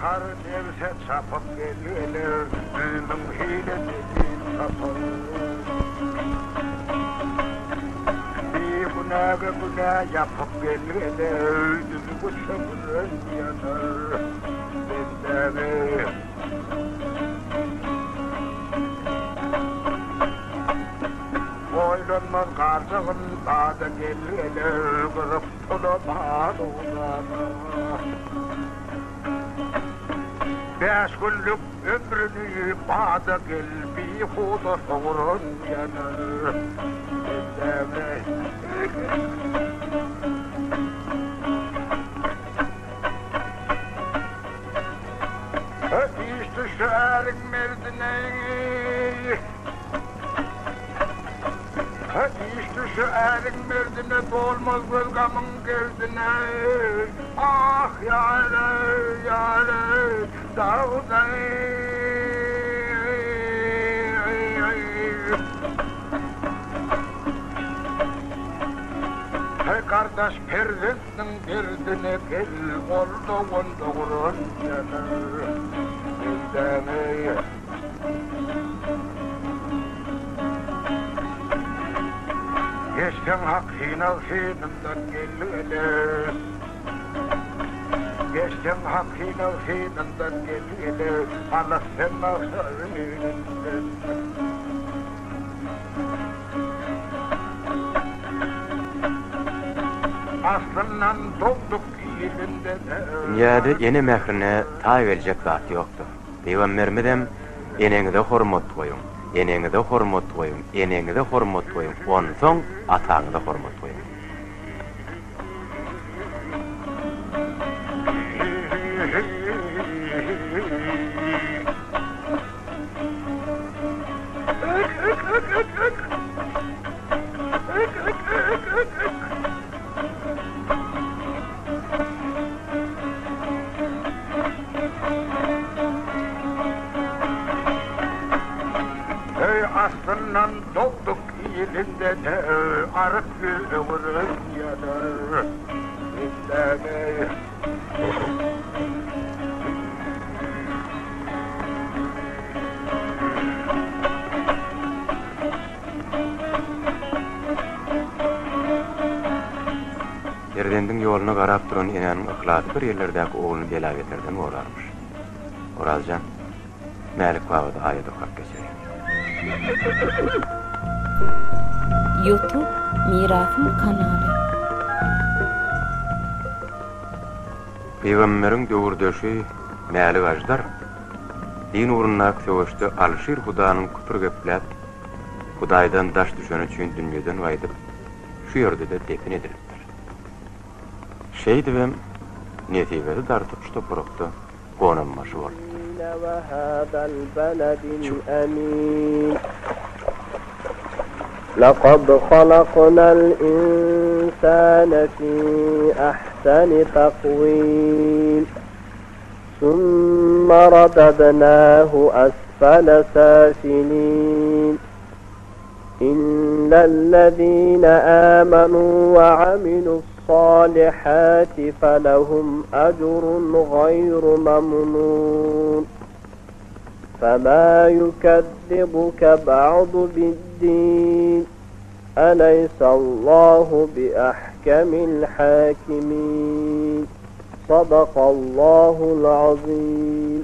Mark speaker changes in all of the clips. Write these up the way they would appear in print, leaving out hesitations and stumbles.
Speaker 1: Gahar nebse çapyp gel-geler, Mümin hile delil tapar. Bigünäge günä ýapyp gel-geler, Düzügi çöküren ýatar. Bendäni. Oýlanmaz galjagyn bada gel-geler, Gyzyk pula mal-u-zada. Bäş günlük ömrüni bada gel bihuda sowuran ýanar. Bendäni. Iş düşäriň merdine. Iş düşäriň merdine dolmaz göz gamyň gerdine. Ah ýar-eý, ýar-eý, dagda-eý. Gardaş perzentniň derdine gel, ol dogan dogran ýanar. Bendäni. Geçseň hak synag synyndan gel-gele. Geçseň hak synag synyndan gel-gele, Halas sen magşar ininden. Aslyndan dogduk ilinde-de.
Speaker 2: Dünýäde ene mährine taý geljek zat ýokdur. Pygamberimizem, Eneňize hormat goýuň, eneňize hormat goýuň, eneňize hormat goýuň, onsoň ataňyza hormat goýuň diýipdir.
Speaker 1: Öý aslyndan dogduk ilinde-de aryp ýüz öwüren ýanar. Bendäni.
Speaker 2: Perzendiň ýoluna garap duran enäniň yhlasy bir ýerlerdäki ogluny bela-beterden gorarmyş. Orazjan, Mälik babada aýat okap geçeli.
Speaker 3: Youtube Mirasym kanaly.
Speaker 2: Pygamberiň döwürdeşi Mälik Aždar din ugrundaky söweşde Alyşir Hudanyň küpür gepläp, Hudaýdan daş düşeni üçin dünýeden gaýdyp, şu ýerde-de depin edilipdir. Şeýdibem, nesibesi dartyp şu toprakda gonambaşy bolupdyr.
Speaker 4: Lekad halaknal insane fi ahseni takwim. Summa radadnahu asfele safilin. İllellezine amenu ve amilussalihati felehum ecrun gayru memnun. Fema yukezzibuke ba'du biddin. Eleysallahu biahkemil hakimin. Sadakallahul azim.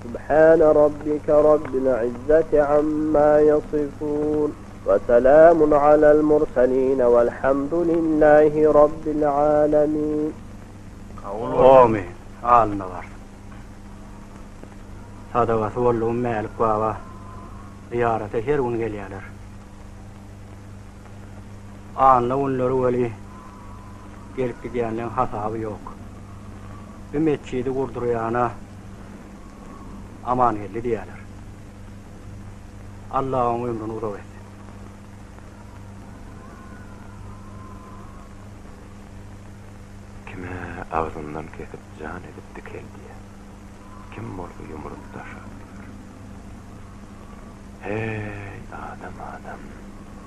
Speaker 4: Subhane rabbike rabbil izzeti amma yasifun. Ve selamun alel murselin velhamdülillahi rabbil alemin.
Speaker 5: Kabul bolsun. Amin. Alyna barsyn. Sadagasy boldugym Mälik baba zyýarata her gün gelýärler. Anna günleri weli gelip gidýänleň hasaby ýok. Bu metjidi gurdurýana Amangeldi diýýärler. Alla oň ömrüni uzak etsin.
Speaker 2: Kime agzyndan kesip jan edip dikeldýär, kim bolsa ýumrup daş atýar. Heý, adam, adam,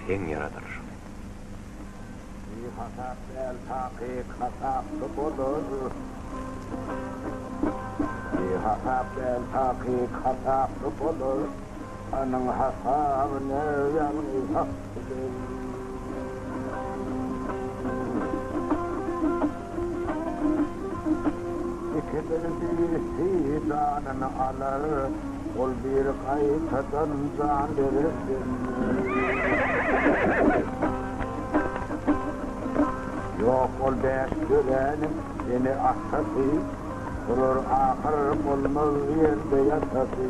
Speaker 2: seň ýaradylyşyňy.
Speaker 1: Bihasap däl takyk hasaply bolar. Bihasap däl takyk hasaply bolar, Anyň hasabyny ýagny Hak biler. Ikiden birisi janyny alar, Ol biri gaýtadan jan berer sende. Ýok ol bäş göräniň ene-atasy, Bular ahyr bolmaz ýerde ýatasy.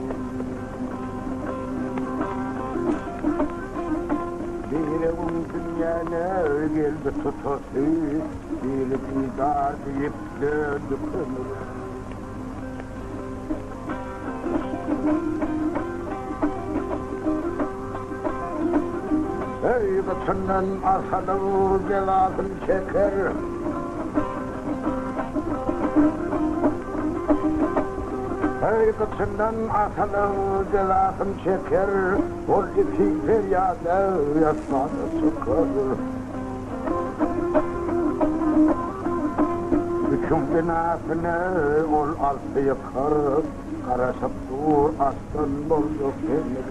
Speaker 1: Biri oň dünýäne geldi tutasy, Biri didar diýip döndi kömüre. Öý gyçyndan asylyp jezasyny çeker. Öý gyçyndan asylyp jezasyny çeker. Ol iti perýada ýatmana çykar. Üçüň binasyny ol alsa ýykar. Garaşyp dur aslan boljak demir.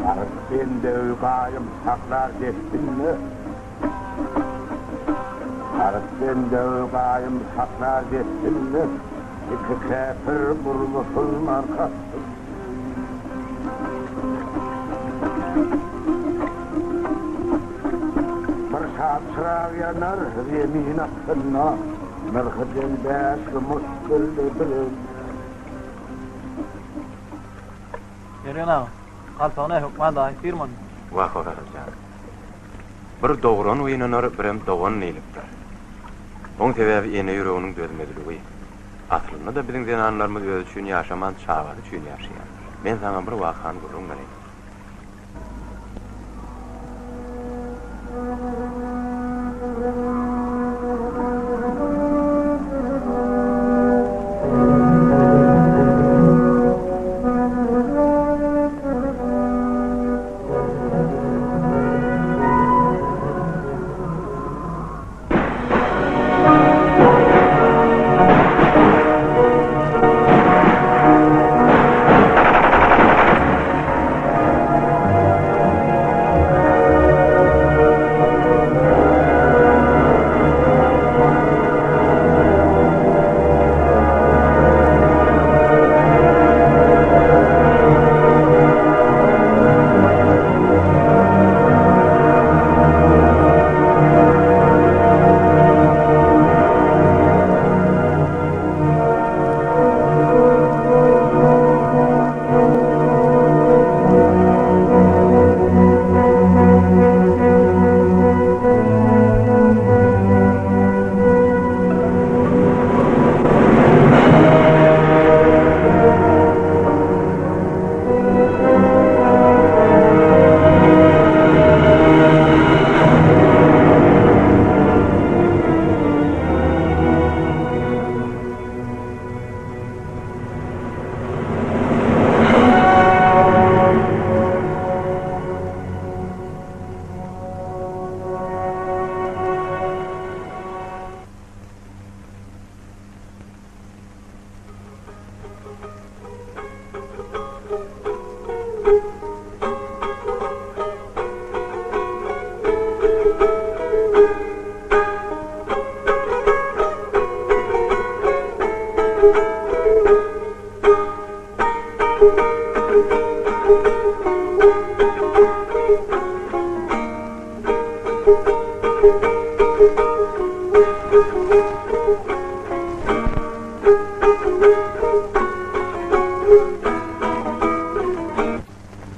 Speaker 1: Garyp bende gaýym saklar destinde. Garyp bende gaýym saklar destinde. Iki käpir bir musulman kastynda. Bir şat çyrag ýanar zemin astynda, Nyrhy deň bäş kümüş gülli birinde.
Speaker 6: Mergen aga, galtagyny hökman daýy süýrmeli.
Speaker 2: Wah, Oraz jan. Bir dogran gynanar, birem dogan diýlipdir. Oň sebäbi ene ýüreginiň dözmezligi. Aslynda-da biziň zenanlarymyz özi üçin ýaşaman çagasy üçin ýaşaýandyr. Men saňa bir wakany gürrüň bereýin.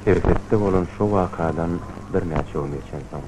Speaker 2: Serhetde bolan şo wakadan birnäçe gün geçensoň.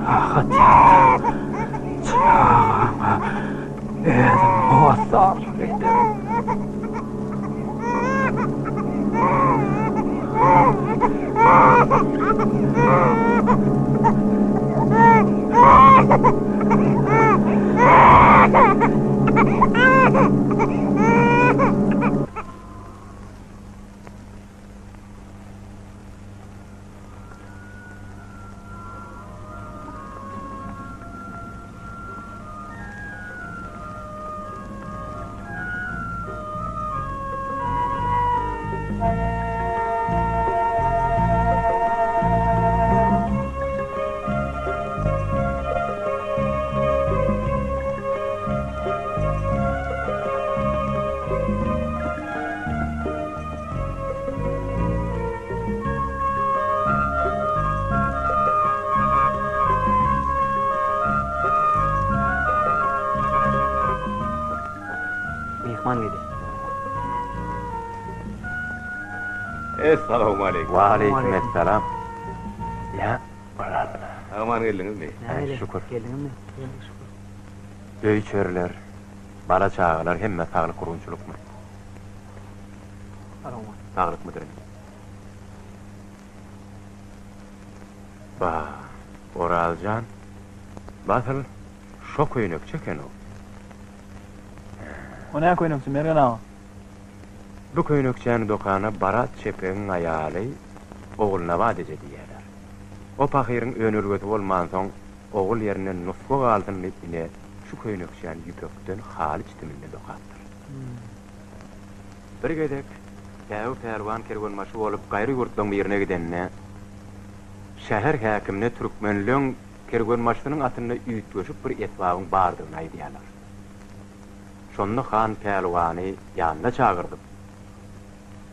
Speaker 5: Rahat ýat, çagaňa özüm hossarlyk ederin. Myhman gelýär.
Speaker 7: Essalawmaleýkim.
Speaker 2: Waleýkim essalam. Ýa, Alla.
Speaker 7: Aman geldiňizmi?
Speaker 5: Nähili?
Speaker 2: Şükür.
Speaker 5: Geldiňizmi? Geldik şükür.
Speaker 2: Öý-içeriler, bala-çagalar hemme saglyk gurgunçylykmy? Saglykmydyr indi? Ba, Oraz jan, basyl şo köýnekçi eken-ow.
Speaker 6: O nä köýnekçi, Mergen aga?
Speaker 2: Bu köýnekçäni dokana Barat çepegiň aýaly Ogulnabat eje diýýärler. O pahyryň önelgesi bolmansoň, ogul ýerine nusga galsyn diýip ine şu köýnekçäni ýüpekden haly çitiminde dokapdyr. Bir gezek Säwi pälwan kerwenbaşy bolup gaýry ýurtlaň birine gidende, şäher häkimine türkmenleň kerwenbaşysynyň atynda üýtgeşik bir esbabyň bardygyny aýdýarlar. Şonda han pälwany ýanyna çagyrdyp,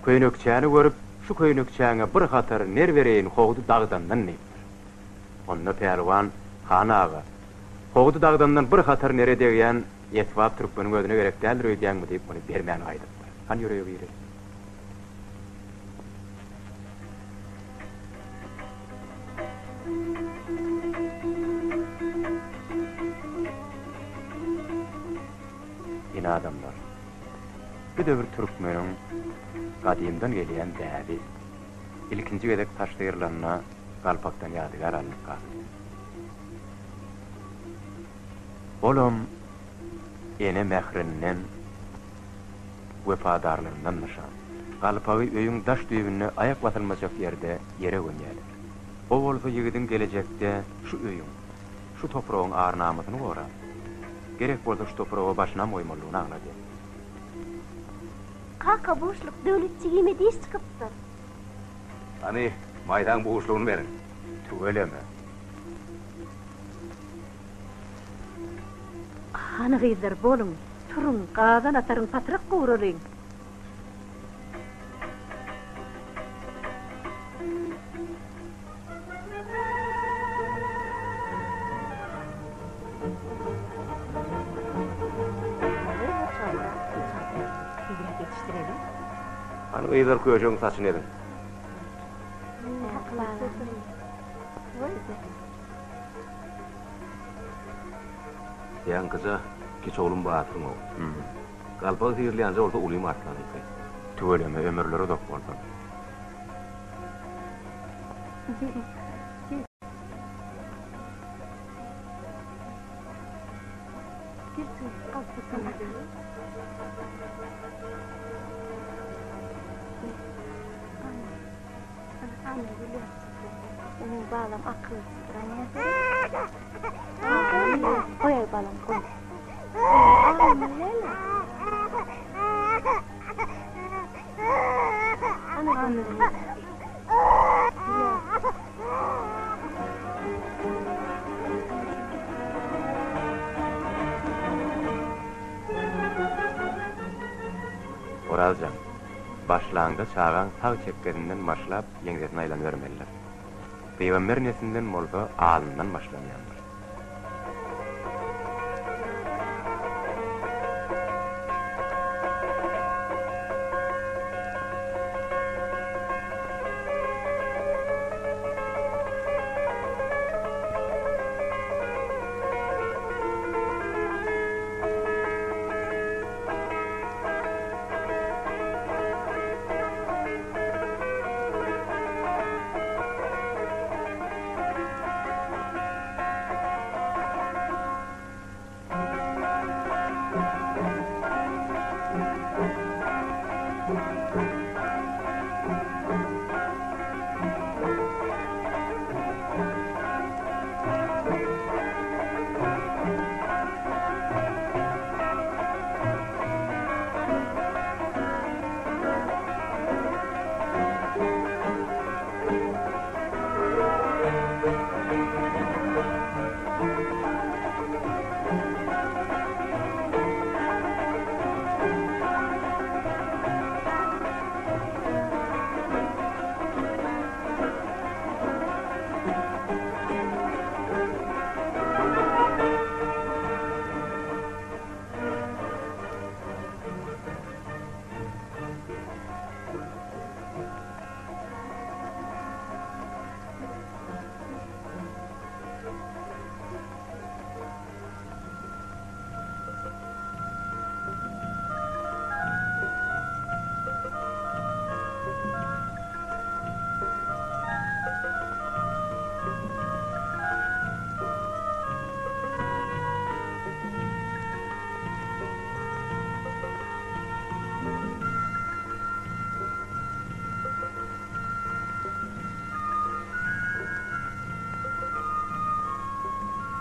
Speaker 2: Köýnekçäni görüp, şu köýnekçäňe bir hatar ner bereýin Howdy dagdandan diýipdir. Onda pälwan, Han aga, Howdy dagdandan bir hatar nere degýän Esbap türkmeniň özüne gerek däldir öýdýäňmi diýip muny bermän gaýdypdyr. Hany ýörege gireli. Ine adamlar, bu döwür türkmeniň gadymdan gelýän däbi. Ilkinji gezek saç syrylanda galpakdan ýadygär alnyp galynýar. Olam ene mährinden, wepadarlygyndan nyşan. Galpagy öýüň daş düýbünde aýak basylmajak ýerde ýere gömýärler. O bolsa ýigidiň gelejekde şu öýüň, şu topragyň ar-namysyny gorap, gerek bolsa şu topraga başynam goýmalydygyny aňladýar.
Speaker 8: Kaka buşluk Döwlet jigime diş çykypdyr.
Speaker 7: Hany, maýsaň buşlugyny beriň.
Speaker 2: Tüweleme.
Speaker 9: Hany gyzlar, boluň, turuň, gazan ataryň, patrak gowralyň.
Speaker 7: Hany gyzlar köşegiň saçyny eziň. Ýaňkyja kiçi oglum Batyryň ogly. Galpagy syrylýanja bolsa ulym Arslanyňky.
Speaker 2: Tüweleme, ömürleri uzak bolsun.
Speaker 8: Onuň balam akyllysydyr Goýaý balam goý.
Speaker 2: Orazjan. Başlaňda çagaň sag çekgesinden başlap ýeňsesine aýlanybermelidir. Pygamber neslinden bolsa alnyndan başlanýandyr.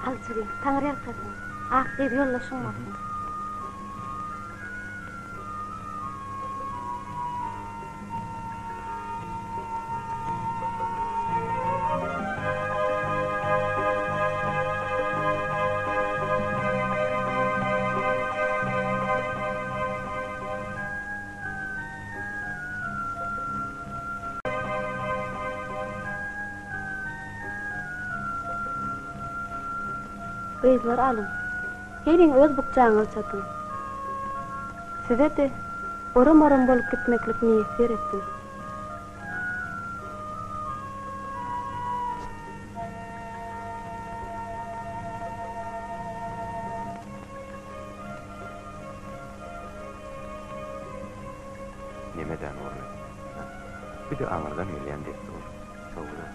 Speaker 8: Al jigim, Taňry ýalkasyn. Ak gyz ýoldaşyň bolsun.
Speaker 10: Gyzlar alyň. Geliň öz bukjaňyzy çatyň. Size-de oram-oram bolup gitmeklik miýesser etsin.
Speaker 2: Nemedä Nurly? Hä? Bir-de aňyrdan gelýän dessur. Sowuda.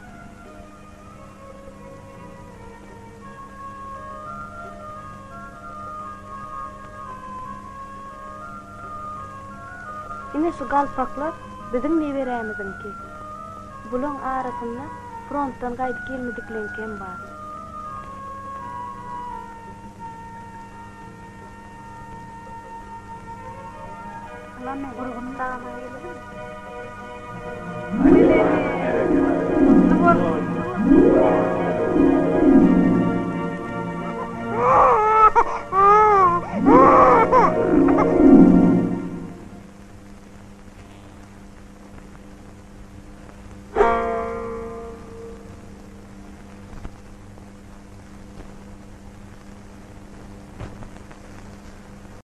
Speaker 10: Ine şu galpaklar biziň neberämiziňki. Bulaň arasynda frontdan gaýdyp gelmedikleňkem bar.